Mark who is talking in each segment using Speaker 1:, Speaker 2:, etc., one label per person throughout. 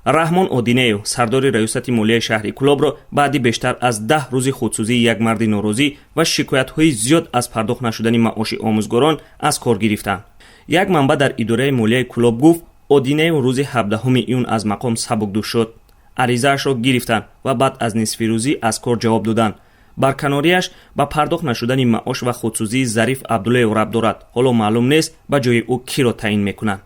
Speaker 1: Раҳмон Одинеев, сардори раёсати молияи шаҳри Кӯлобро, баъди бештар аз 10 рӯзи худсӯзии як марди норозӣ ва шикоятҳои зиёд аз пардохт нашудани маоши омӯзгорон аз кор гирифтанд. Як манбаъ дар идораи молияи Кӯлоб гуфт, Одинеев рӯзи 17 июн аз мақом сабукдӯш шуд. Аризаашро гирифтанд ва баъд аз нисфирӯзӣ аз кор ҷавоб доданд. Барканориаш ба пардохт нашудани маош ва худсӯзии Зариф Абдуллоев рабт дорад. Ҳоло маълум нест, ба ҷои ӯ киро таъин мекунанд.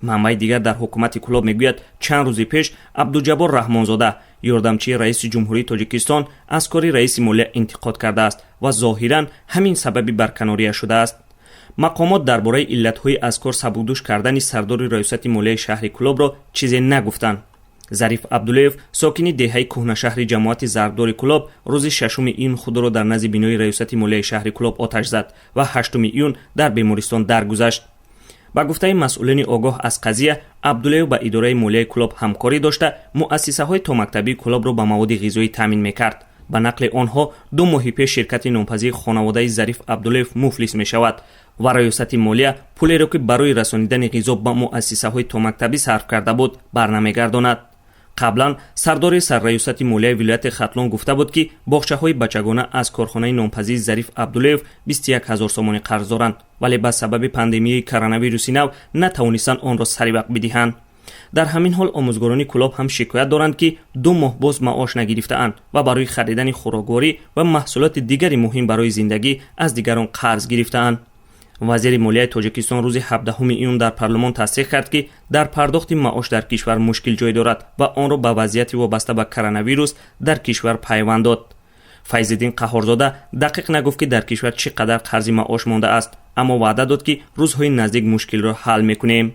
Speaker 1: Манбаи дигар дар ҳукумати Кӯлоб мегӯяд, чанд рӯзи пеш Абдуҷаббор Раҳмонзода, ёрдамчии раиси Ҷумҳурии Тоҷикистон, аз кори раиси молия интиқод кардааст ва зоҳиран ҳамин сабаби барканория шудааст. Мақомот дар бораи иллатҳои аз кор сабукдӯш кардани сардори раёсати молияи шаҳри Кӯлобро чизе нагуфтанд. Зариф Абдуллоев, сокини деҳаи кӯҳнашаҳри ҷамоати Зарбдори Кӯлоб, рӯзи 6 июн худро дар назди бинои раёсати молияи шаҳри Кӯлоб оташ зад ва 8 июн дар бемористон даргузашт. Ба гуфтаи масъулини огоҳ аз қазия, Абдуллоев ба идораи молияи Кӯлоб ҳамкорӣ дошта, муассисаҳои томактабии Кӯлобро ба маводи ғизоӣ таъмин мекард. Ба нақли онҳо, 2 моҳи пеш ширкати нонпазии хонаводаи Зариф Абдуллоев муфлис мешавад ва раёсати молия пулеро, ки барои расонидани ғизо ба муассисаҳои томактабӣ сарф карда буд, барнамегардонад. Қаблан сардори сарраёсати молияи вилояти Хатлон гуфта буд, ки боғчаҳои бачагона аз корхонаи нонпазии Зариф Абдуллоев 21 ҳазор сомонӣ қарз доранд, вале ба сабаби пандемияи коронавируси нав натавонистанд онро саривақт бидиҳанд. Дар ҳамин ҳол омӯзгорони Кӯлоб ҳам шикоят доранд, ки 2 моҳ боз маош нагирифтаанд ва барои харидани хӯрокворӣ ва маҳсулоти дигари муҳим барои зиндагӣ аз дигарон қарз гирифтаанд. Вазири молияи Тоҷикистон рӯзи 17 июн дар парлумон тасдиқ кард, ки дар пардохти маош дар кишвар мушкил ҷой дорад ва онро ба вазъияти вобаста ба коронавирус дар кишвар пайванд дод. Файзиддин Қаҳҳорзода дақиқ нагуфт, ки дар кишвар чӣ қадар қарзи маош мондааст, аммо ваъда дод, ки рӯзҳои наздик мушкилро ҳал мекунем.